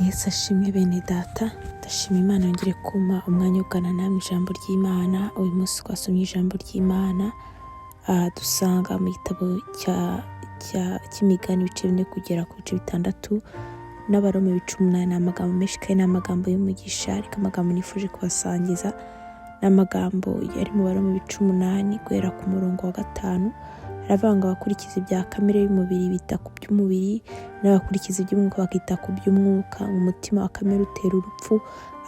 Yesu ashimwe bene data, ndashima Imana yongere kumpa umwanya wo kuganira namwe ijambo ry'Imana. Uyu munsi twasomye ijambo ry'Imana, dusanga mu gitabo cy'Imigani ibice 4 kugera ku bice 6 n'Abaroma ibice 8. Ni amagambo menshi kandi ni amagambo y'umugisha, ariko amagambo nifuje kubasangiza ni amagambo yari mu Baroma ibice 8 guhera ku murongo wa 5. Aravuga ngo abakurikiza ibya kamere y'umubiri bita ku by'umubiri, n'abakurikiza iby'umwuka bakita ku by'umwuka. Umutima wa kamere utera urupfu,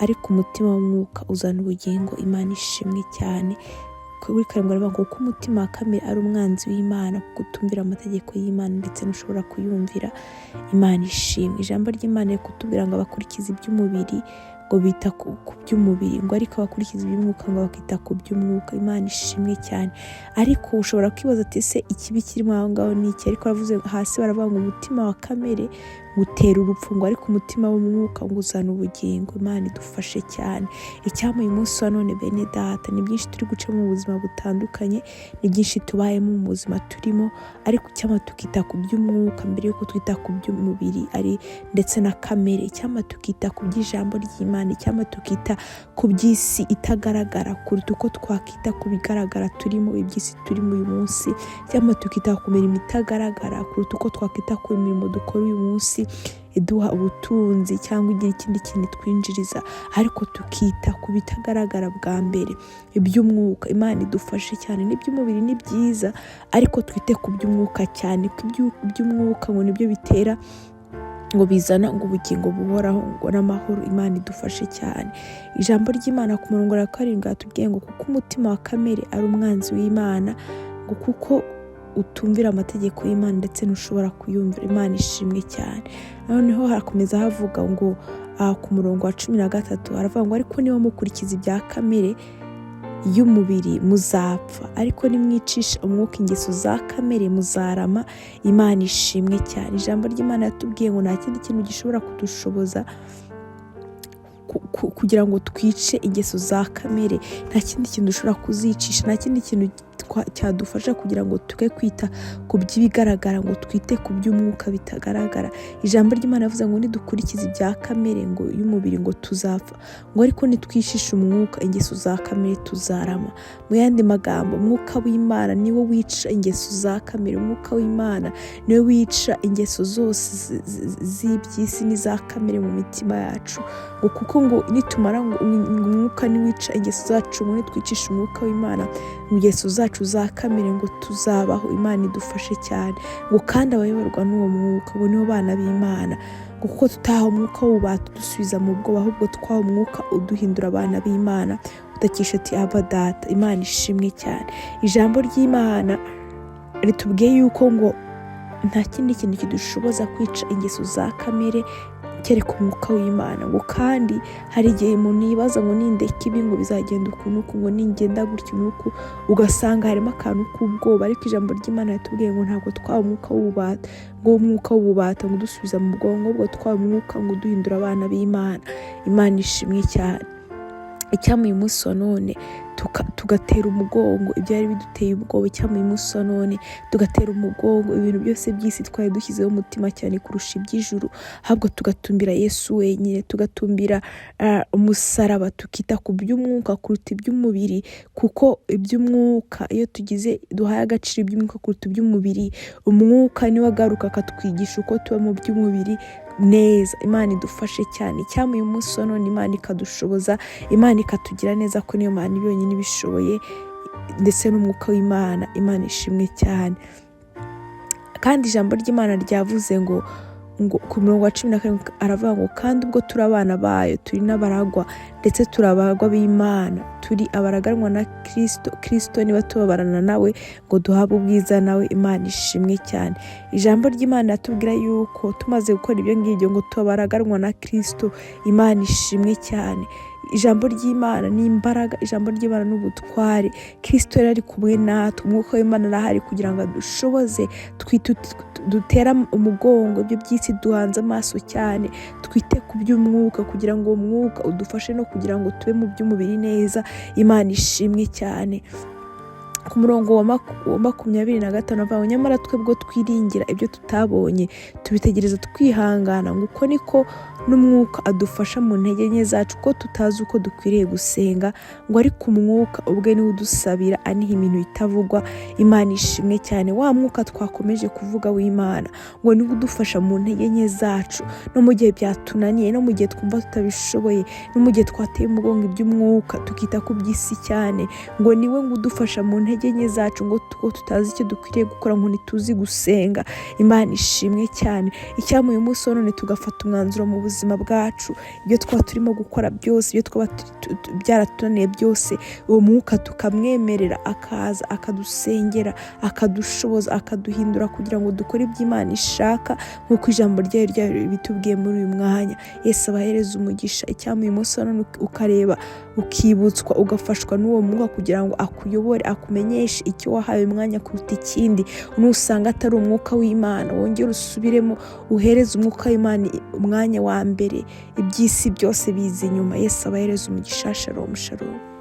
ariko umutima w'umwuka uzana ubugingo. Imana ishimwe cyane. Kuri 7 aravuga ngo kuko umutima wa kamere ari umwanzi w'Imana, kuko utumvira amategeko y'Imana ndetse ntushobora kuyumvira. Imana ishimwe. Ijambo ry'Imana riri kutubwira ngo abakurikiza iby'umubiri ngo bita ku by'umubiri, ngo ariko abakurikiza iby'umwuka ngo bakita ku by'umwuka. Imana ishimwe cyane. Ariko ushobora kwibaza ati: "Ese ikibi kirimo aho ngaho ni iki?" Ariko baravuze hasi, baravuga ngo umutima wa kamere utera urupfu, ngo ariko umutima w'umwuka ngo uzana ubugingo. Imana idufashe cyane. Icyampa uyu munsi wa none, bene data, ni byinshi turi gucamo mu buzima butandukanye, ni byinshi tubayemo mu buzima turimo, ariko icyampa tukita ku by'umwuka mbere y'uko twita ku by'umubiri ari ndetse na kamere. Icyampa tukita ku by'ijambo ry'Imana, icyampa tukita ku by'isi itagaragara kuruta uko twakita ku bigaragara turimo, iby'isi turimo uyu munsi. Icyampa tukita ku mirimo itagaragara kuruta uko twakita ku mirimo dukora uyu munsi iduha ubutunzi cyangwa igira ikindi kintu twinjiriza, ariko tukita ku bitagaragara bwa mbere, iby'umwuka. Imana idufashe cyane. N'iby'umubiri ni byiza, ariko twite ku by'umwuka cyane, kuko iby'umwuka ngo nibyo bitera ngo bizana ngo ubugingo buhoraho ngo n'amahoro. Imana idufashe cyane. Ijambo ry'Imana ku murongo wa 7 hatubwiye ngo kuko umutima wa kamere ari umwanzi w'Imana, ngo kuko utumvira amategeko y'Imana ndetse ntushobora kuyumvira. Imana ishimwe cyane. Noneho harakomeza havuga ngo ku murongo wa 13 haravuga ngo ariko niba mukurikiza ibya kamere y'umubiri muzapfa, ariko nimwicisha umwuka ingeso za kamere muzarama. Imana ishimwe cyane. Ijambo ry'Imana yatubwiye ngo nta kindi kintu gishobora kudushoboza kugira ngo twice ingeso za kamere, nta kindi kintu dushobora kuzicisha, nta kindi kintu cyadufasha kugira ngo twe kwita ku by'ibigaragara ngo twite ku by'umwuka bitagaragara. Ijambo ry'Imana yavuze ngo nidukurikiza ibya kamere ngo y'umubiri ngo tuzapfa, ngo ariko nitwishisha umwuka ingeso za kamere tuzarama. Mu yandi magambo, umwuka w'Imana niwo wica ingeso za kamere, umwuka w'Imana niwe wica ingeso zose z'iby'isi n'iza kamere mu mitima yacu, ngo kuko ngo nitumara ngo umwuka niwica ingeso zacu, ngo nitwicisha umwuka w'Imana ingeso zacu za kamere ngo tuzabaho. Imana idufashe cyane. Ngo kandi abayoborwa n'uwo mwuka ngo nibo bana b'Imana, ngo kuko tutahawe umwuka w'ububata udusubiza mu bwoba, ahubwo twahawe umwuka uduhindura abana b'Imana, utakisha ati: "Aba Data." Imana ishimwe cyane. Ijambo ry'Imana ritubwiye yuko ngo nta kindi kintu kidushoboza kwica ingeso za kamere kereka umwuka w'Imana. Ngo kandi hari igihe umuntu yibaza ngo nindeka ibi ngo bizagenda uku n'uku, ngo ningenda gutya n'uku, ugasanga harimo akantu k'ubwoba. Ariko ijambo ry'Imana ritubwiye ngo ntabwo twahawe umwuka w'ububata, ngo umwuka w'ububata ngo udusubiza mu bwonko, ahubwo twahawe umwuka ngo uduhindura abana b'Imana. Imana ishimwe cyane. Icyampa uyu munsi wa none tugatera umugongo ibyari biduteye ubwoba, icyampa uyu munsi wa none tugatera umugongo ibintu byose by'isi twari dushyizeho umutima cyane kurusha iby'ijuru, ahubwo tugatumbira Yesu wenyine, tugatumbira umusaraba, tukita ku by'umwuka kuruta iby'umubiri, kuko iby'umwuka iyo tugize duhaye agaciro iby'umwuka kuruta iby'umubiri, umwuka niwe agaruka akatwigisha uko tuba mu by'umubiri neza. Imana idufashe cyane. Icyampa uyu munsi wa none Imana ikadushoboza, Imana ikatugira neza, ko niyo Mana yonyine ibishoboye, ndetse n'umwuka w'Imana. Imana ishimwe cyane. Kandi ijambo ry'Imana ryavuze ngo ku murongo wa 17 aravuga ngo kandi ubwo turi abana bayo, turi n'abaragwa, ndetse turi abaragwa b'Imana, turi abaraganwa na Kirisito, Kirisito niba tubabarana nawe ngo duhabwe ubwiza nawe. Imana ishimwe cyane. Ijambo ry'Imana riratubwira yuko tumaze gukora ibyo ngibyo ngo tubaraganwa na Kirisito. Imana ishimwe cyane. Ijambo ry'Imana ni imbaraga, ijambo ry'Imana ni ubutware. Kirisito yari ari kumwe natwe, umwuka w'Imana arahari kugira ngo adushoboze dutere umugongo ibyo by'isi duhanze amaso cyane, twite ku by'umwuka kugira ngo uwo mwuka udufashe no kugira ngo tube mu by'umubiri neza. Imana ishimwe cyane. Ku murongo wa 25 avuga ngo nyamara twebwe twiringira ibyo tutabonye, tubitegereza twihangana, ngo uko niko N'umwuka adufasha mu ntege nke zacu, ko tutazi uko dukwiriye gusenga, ngo ariko umwuka ubwe niwe udusabira aniha imintu itavugwa. Imana ishimwe cyane. Wa mwuka twakomeje kuvuga w'Imana ngo niwe udufasha mu ntege nke zacu, no mu gihe byatunaniye, no mu gihe twumva tutabishoboye, no mu gihe twateye umugongo iby'umwuka tukita ku by'isi cyane, ngo niwe ngo udufasha mu ntege nke zacu, ngo tutazi icyo dukwiriye gukora, ngo ntituzi gusenga. Imana ishimwe cyane. Icyampa uyu munsi wa none tugafata umwanzuro mu buzima bwacu, ibyo twaba turimo gukora byose, ibyo twaba byaratunaniye byose, uwo mwuka tukamwemerera akaza akadusengera, akadushoboza, akaduhindura kugira ngo dukore ibyo Imana ishaka nk'uko ijambo ryayo bitubwiye muri uyu mwanya. Yesu abahereza umugisha. Icyampa uyu munsi wa none ukareba, ukibutswa, ugafashwa n'uwo mwuka kugira ngo akuyobore, akumenyeshe icyo wahawe umwanya kuruta ikindi. Nusanga atari umwuka w'Imana, wongere usubiremo, uhereze umwuka w'Imana umwanya wa mbere, iby'isi byose biza inyuma. Yesu abahereza umugisha. Shalom, shalom.